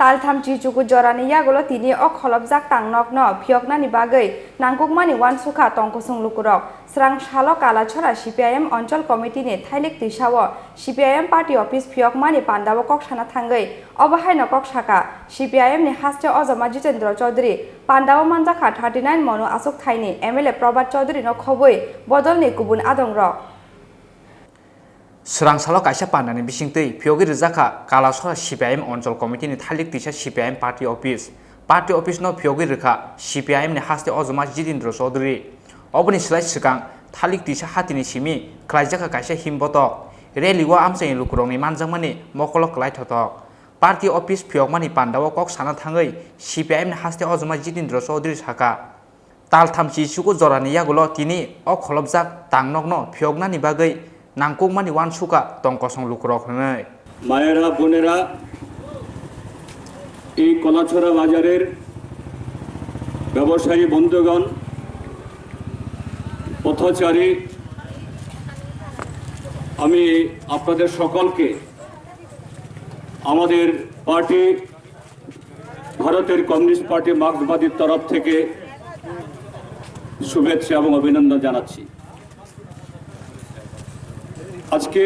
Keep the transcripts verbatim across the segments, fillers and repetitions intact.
Taltham chichuku jorani yagulo tini o kholopjak tangnokno phiyoknani bagwi nangkukmani uansukha tongkosong lukurok. Srang salo Kalachora C P I M Onchol Committee ni thailik twisao C P I M party office phiyokmani pandao kok sana thangwi obo haino kok saka. C P I M ni haste ojoma Jitendra Chaudhary pandao manjakha thirty nine mono aswk thaini M L A Probhat Chaudhary no khobwi bodolni kubun adongrok. Swrang salo kaisa pandani bisingtwi phiyogwi rwjakha Kalasora C P I M Onchol Committee ni thailik tisa C P I M party office. Party office no phiyogwi rwkha C P I M ni haste ojoma Jitendra Chaudhary. Oboni slai swkang thailik tisa hatini simi khlaijakha kaisa himbotok. Rally o amchaini lukurokni manjakmani mokolo kwlai thotok. Party office phiyokmani pandao kok sana thangwi C P I M ni haste ojoma Jitendra Chaudhary saka. Taltham chichuku jorani yagulo tini o kholopjak tangnokno phiyoknani bagwi nangkukmani uansukha tongkosong lukurok hwnwi. মায়েরা, বোনেরা, এই কলাছড়া বাজারের ব্যবসায়ী বন্ধুগণ, পথচারী, আমি আপনাদের সকলকে আমাদের পার্টি ভারতের কমিউনিস্ট পার্টি মার্ক্সবাদীর তরফ থেকে শুভেচ্ছা এবং অভিনন্দন জানাচ্ছি। আজকে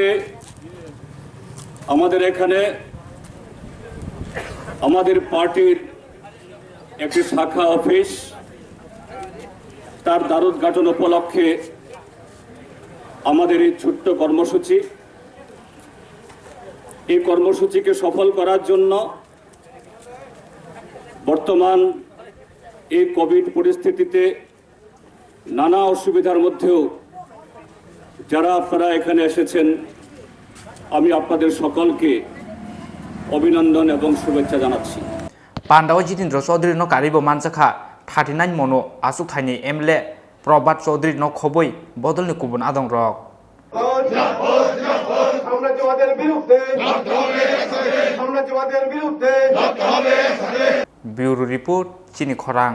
আমাদের এখানে আমাদের পার্টির একটি শাখা অফিস, তার দ্বারোদ্ঘাটন উপলক্ষে আমাদের এই ছোট্ট কর্মসূচি, এই কর্মসূচিকে সফল করার জন্য বর্তমান এই কোভিড পরিস্থিতিতে নানা অসুবিধার মধ্যেও যারা আপনারা এখানে এসেছেন, আমি আপনাদের সকলকে অভিনন্দন এবং শুভেচ্ছা জানাচ্ছি। Pandao Jitendra Chaudhary no karibo manjakha thirty nine mono aswk thaini M L A Probhat Chaudhary no khobwi bodolni kubun adongrok. সাম্রাজ্যবাদের বিরুদ্ধে, সাম্রাজ্যবাদের বিরুদ্ধে। Bureau report, Chini Khorang.